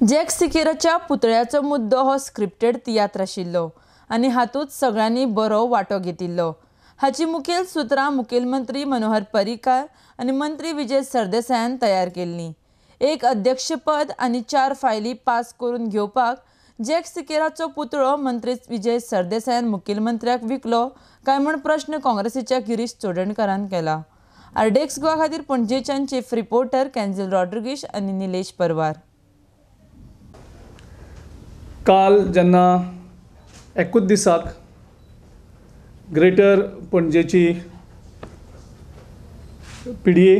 Jack सिकेराच्या पुतळ्याचो मुद्दो हो scripted तियात्र आशिल्लो आनी हातूंत सगळ्यांनी बरो वांटो घेतिल्लो. हाची मुखेल सुत्रां मुखेलमंत्री मनोहर पर्रीकार आनी मंत्री विजय सरदेसायान तयार केल्लीं. एक अध्यक्षपद आनी 4 फायली पास करून घेवपाक जॅक सिकेराचो पुतळो मंत्री विजय सरदेसायान मुखेलमंत्र्याक विकलो काय म्हूण प्रश्न काँग्रेसीच्या गिरीश चोडणकारान केला. आरडीएक्स गोवा खातीर पणजेच्यान चीफ रिपोर्टर कॅन्झिल रॉड्रिगीश आनी निलेश परवार. काल जेन्ना एकूच दिसाक ग्रेटर पणजेची पीडीए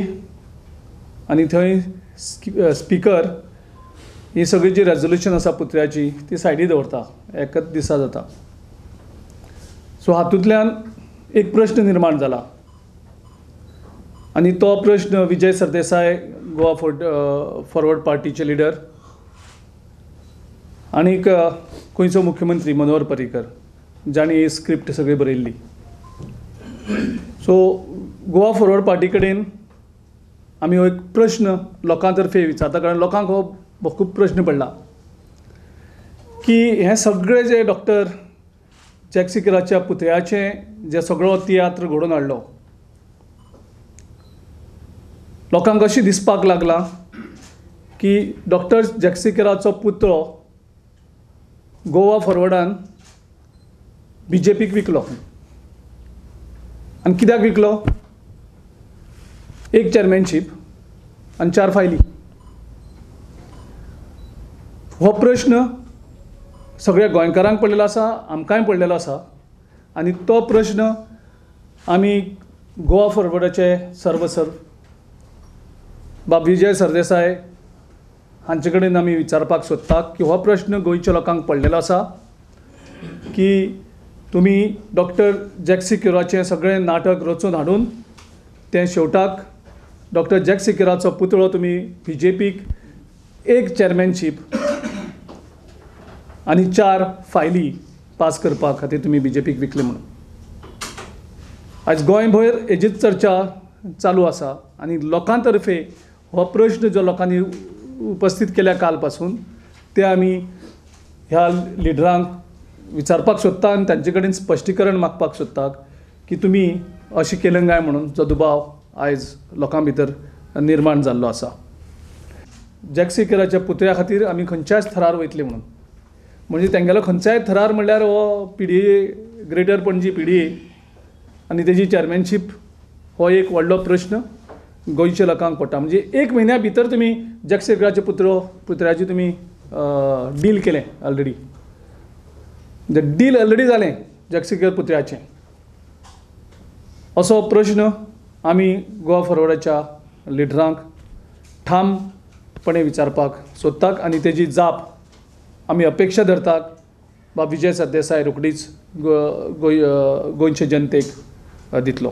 आनी थंय स्पिकर ही सगळी जी रेजोल्युशन आसा पुतळ्याची ती सायडी दवरता, एकच दिसा जाता. सो हातूंतल्यान एक प्रश्न निर्माण जाला आनी तो प्रश्न विजय सरदेसाय गोवा फॉरवर्ड पार्टीचे लिडर आनीक गोंयचो मुख्यमंत्री मनोहर पर्रीकर जांणी ही स्क्रिप्ट सगळी बरयल्ली. सो गोवा फॉरवर्ड पार्टी कडेन आमी हो एक प्रश्न लोकां तर्फे विचारता, कारण लोकांक हो खूब प्रश्न पडला की हें सगळें जे डॉक्टर जॅक सिकेराच्या पुतळ्याचें जे सगळो तियात्र घडोवन हाडलो, लोकांक अशें दिसपाक लागलां की डॉक्टर जॅक सिकेराचो पुतळो गोवा फॉरवर्डान बीजेपीक विकलो. आनी कित्याक विकलो? एक चेअरमॅनशीप आनी 4 फायली. हो प्रश्न सगळ्या गोंयकारांक पडलेलो आसा, आमकांय पडलेलो आसा आनी तो प्रश्न आमी गोवा फॉरवर्डाचे सर्वसर्व बाब विजय सरदेसाय हांचे कडेन आमी विचारपाक सोदता की हो प्रश्न गोंयच्या लोकांक पडलेलो आसा की तुमी डॉक्टर जॅक सिकेराचें सगळें नाटक रचून हाडून तें शेवटाक डॉक्टर जॅक सिकेराचो पुतळो तुमी बीजेपीक एक चेअरमॅनशीप आनी 4 फायली पास करपा खातीर तुमी बीजेपीक विकले म्हणून. आयज गोंयभर हेजीच चर्चा चालू आसा आनी लोकां तर्फे हो प्रश्न जो लोकांनी उपस्थित केल्या काल पासून ते आमी ह्या लिडरांक विचारपाक सोदता आनी तांचे कडेन स्पश्टीकरण मागपाक सोदता की तुमी अशें केलें काय म्हणून जो दुबाव आयज लोकां भितर निर्माण जाल्लो आसा. जॅक सिकेराच्या पुतळ्या खातीर आमी खंयच्याच थरार वयतले म्हणून, म्हणजे तेंगेलो खंयच्याय थरार म्हणल्यार हो पीडीए, ग्रेटर पणजी पीडीए आनी तेजी चेअरमॅनशीप हो एक व्हडलो प्रश्न गोंयच्या लोकांक पडटा. म्हणजे एक म्हयन्या भितर तुमी जॅक सिकेराचे पुतळ्याची तुमी डील केलें ऑलरेडी, डील ऑलरेडी जालें जॅक सिकेर पुतळ्याचें, असो प्रश्न आमी गोवा फॉरवर्डाच्या लिडरांक ठामपणे विचारपाक सोदतात आनी तेजी जाप आमी अपेक्षा धरतात बाब विजय सरदेसाय रोखडीच गोंयचे जनतेक दितलो.